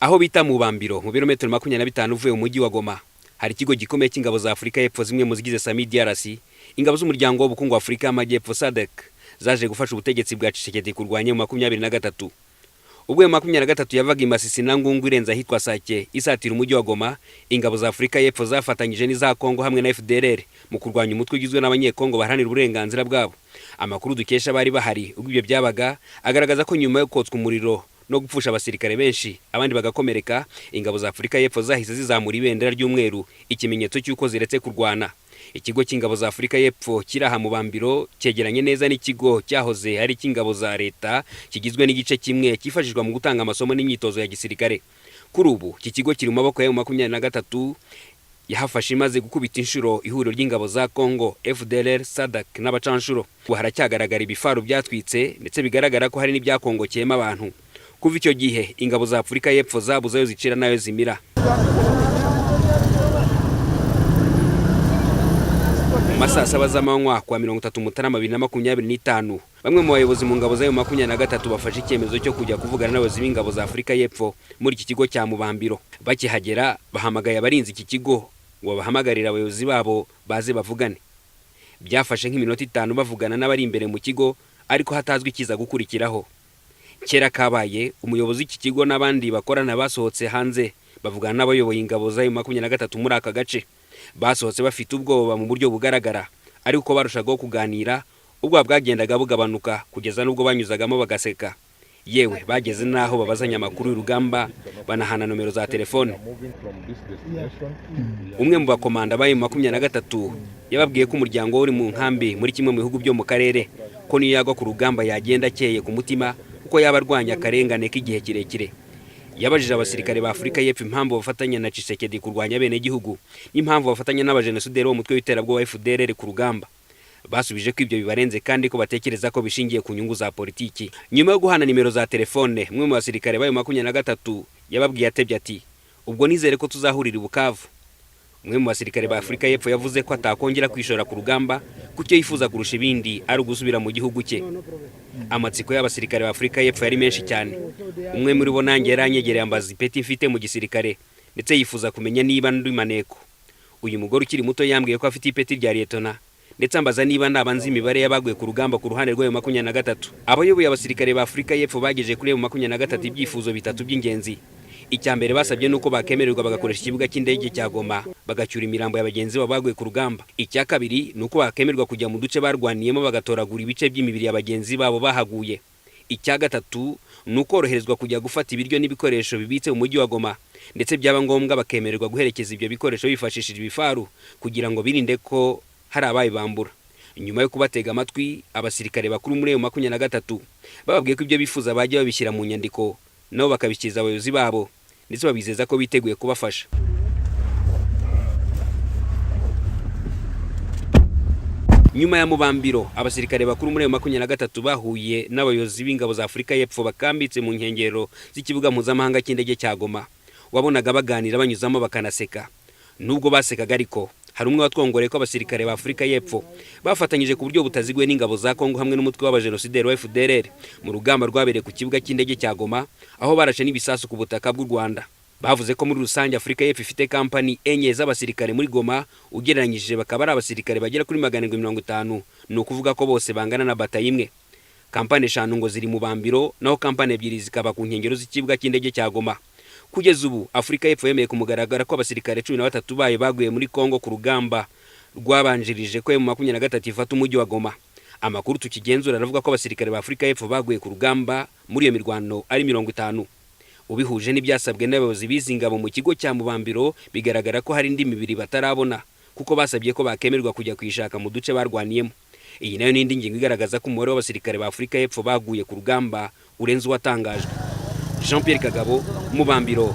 Aho bita Mubambiro, mu birometero 25 uvuye mu mujyi wa Goma, hari ikigo gikomeye cy'ingabo za Afurika y'Epfo, zimwe mu zigize SAMIDRC, ingabo z'umuryango w'ubukungu wa Afurika y'Amajyepfo SADC, zaje gufasha ubutegetsi bwa Tshisekedi kurwanya mu 23. Ubwo ayo 23 yavaga i Masisi na Ngungu irenze ahitwa Sake isatira umujyi wa Goma, ingabo za Afurika y'Epfo zafatanyije n'iza Kongo hamwe na FDLR mu kurwanya umutwe ugizwe n'Abanyekongo baharanira uburenganzira bwabo. Amakuru dukesha bari bahari ubwo ibyo byabaga agaragaza ko nyuma yo kotswa umuriro no gupfusha abasirikare benshi, abandi bagakomereka, ingabo za Afurika y'Epfo zahise zizamura ibendera ry'umweru, ikimenyetso cy'uko ziretse kurwana. Ikigo cy'ingabo za Afurika y'Epfo kiri aha Mubambiro cyegeranye neza n'ikigo cyahoze ari icy'ingabo za leta, kigizwe n'igice kimwe cyifashishwa mu gutanga amasomo n'imyitozo ya gisirikare. Kuri ubu iki kigo kiri mu maboko ya 23 yahafashe imaze gukubita inshuro ihuriro ry'ingabo za Congo, FDLR, SADC n'abacanshuro. Ubu haracyagaragara ibifaru byatwitse, ndetse bigaragara ko hari n'ibyakongokeyemo abantu. Kuva icyo gihe ingabo za Afurika y'Epfo zabuze ayo zicira n'ayo zimira. Mu masaa 7 z'amanywa kuwa 30 Mutarama 2025, bamwe mu bayobozi mu ngabo zayo 23 bafashe icyemezo cyo kujya kuvugana n'abayobozi b'ingabo za Afurika y'Epfo muri iki kigo cya Mubambiro. Bakihagera bahamagaye abarinzi iki kigo ngo babahamagarire abayobozi babo baze bavugane. Byafashe nk'iminota 5 bavugana n'abari imbere mu kigo, ariko hatazwi ikiza gukurikiraho. Kera kabaye, umuyobozi w'iki kigo n'abandi bakorana basohotse hanze bavugana n'abayoboye ingabo zayo 23 muri aka gace. Basohotse bafite ubwoba mu buryo bugaragara, ariko uko barushagaho kuganira ubwoba bwagendaga bugabanuka, kugeza n'ubwo banyuzagamo bagaseka. Yewe, bageze n'aho babazanya amakuru y'urugamba, banahana nomero za telefone. Umwe mu bakomanda bayo 23 yababwiye ko umuryango we uri mu nkambi muri kimwe mu bihugu byo mu karere, ko niyo yagwa ku rugamba yagenda akeye ku mutima, kuko yaba arwanya akarengane k'igihe kirekire. Yabajije abasirikare ba Afurika y'Epfo impamvu bafatanya na Tshisekedi kurwanya abenegihugu n'impamvu bafatanya n'abajenosideri bo mu mutwe w'iterabwoba FDLR ku rugamba. Basubije ko ibyo bibarenze kandi ko batekereza ko bishingiye ku nyungu za politiki. Nyuma yo guhana nimero za telefone, umwe mu basirikare bayo 23 yababwiye atebye ati: "Ubwo nizere ko tuzahurira i Bukavu." Umwe mu basirikare ba Afurika y'Epfo yavuze ko atakongera kwishora ku rugamba, kuko icyo yifuza kurusha ibindi ari ugusubira mu gihugu cye. Amatsiko y'abasirikare ba Afurika y'Epfo yari menshi cyane. Umwe muri bo nanjye yaranyegereye ambaza ipeti mfite mu gisirikare, ndetse yifuza kumenya niba ndi maneko. Uyu mugore ukiri muto yambwiye ko afite ipeti rya liyetona, ndetse ambaza niba naba nzi imibare y'abaguye ku rugamba ku ruhande rw'ayo 23. Abayoboye abasirikare ba Afurika y'Epfo bagejeje kuri ayo 23 ibyifuzo bitatu by'ingenzi. Icya mbere basabye nuko bakemererwa bagakoresha ikibuga cy'indege cya Goma, bagacyura imirambo ya bagenzi babo baguye ku rugamba. Icya kabiri ni uko bakemererwa kujya mu duce barwaniyemo, bagatoragura ibice by'imibiri ya bagenzi babo bahaguye. Icya gatatu ni ukoroherezwa kujya gufata ibiryo n'ibikoresho bibitse mu mujyi wa Goma, ndetse byaba ngombwa bakemererwa guherekeza ibyo bikoresho bifashishije ibifaru kugira ngo birinde ko hari abayibambura. Nyuma yo kubatega amatwi, abasirikare bakuru muri ayo 23 bababwiye ko ibyo bifuza bajya babishyira mu nyandiko, nabo bakabishyikiriza abayobozi babo, ndetse babizeza ko biteguye kubafasha. Nyuma ya Mubambiro, abasirikare bakuru muri ayo 23 bahuye n'abayobozi b'ingabo za Afurika y'Epfo bakambitse mu nkengero z'ikibuga mpuzamahanga cy'indege cya Goma. Wabonaga baganira banyuzamo bakanaseka. Nubwo basekaga ariko, hari umwe watwongoreye ko abasirikare ba Afurika y'Epfo bafatanyije ku buryo butaziguye n'ingabo za Kongo hamwe n'umutwe w'abajenosideri wa FDLR mu rugamba rwabereye ku kibuga cy'indege cya Goma, aho barashe n'ibisasu ku butaka bw'u Rwanda. Bavuze ko muri rusange Afurika y'Epfo ifite kampani enye z'abasirikare muri Goma, ugereranyije bakaba ari abasirikare bagera kuri 750, ni ukuvuga ko bose bangana na batayo imwe. Kampani eshanu ngo ziri mu Bambiro, naho kampani ebyiri zikaba ku nkengero z'ikibuga cy'indege cya Goma. Kugeza ubu Afurika y'Epfo yemeye ku mugaragaro ko abasirikare 13 bayo baguye muri Kongo ku rugamba rwabanjirije ko M23 ifata umujyi wa Goma. Amakuru tukigenzura aravuga ko abasirikare ba Afurika y'Epfo baguye ku rugamba muri iyo mirwano ari 50. Ubihuje n'ibyasabwe n'abayobozi b'izi ngabo mu kigo cya Mubambiro, bigaragara ko hari indi mibiri batarabona, kuko basabye ko bakemererwa kujya kuyishaka mu duce barwaniyemo. Iyi nayo n'indi ngingo igaragaza ko umubare w'abasirikare ba Afurika y'Epfo baguye ku rugamba urenze uwatangajwe. Jean Pierre Kagabo, Mubambiro.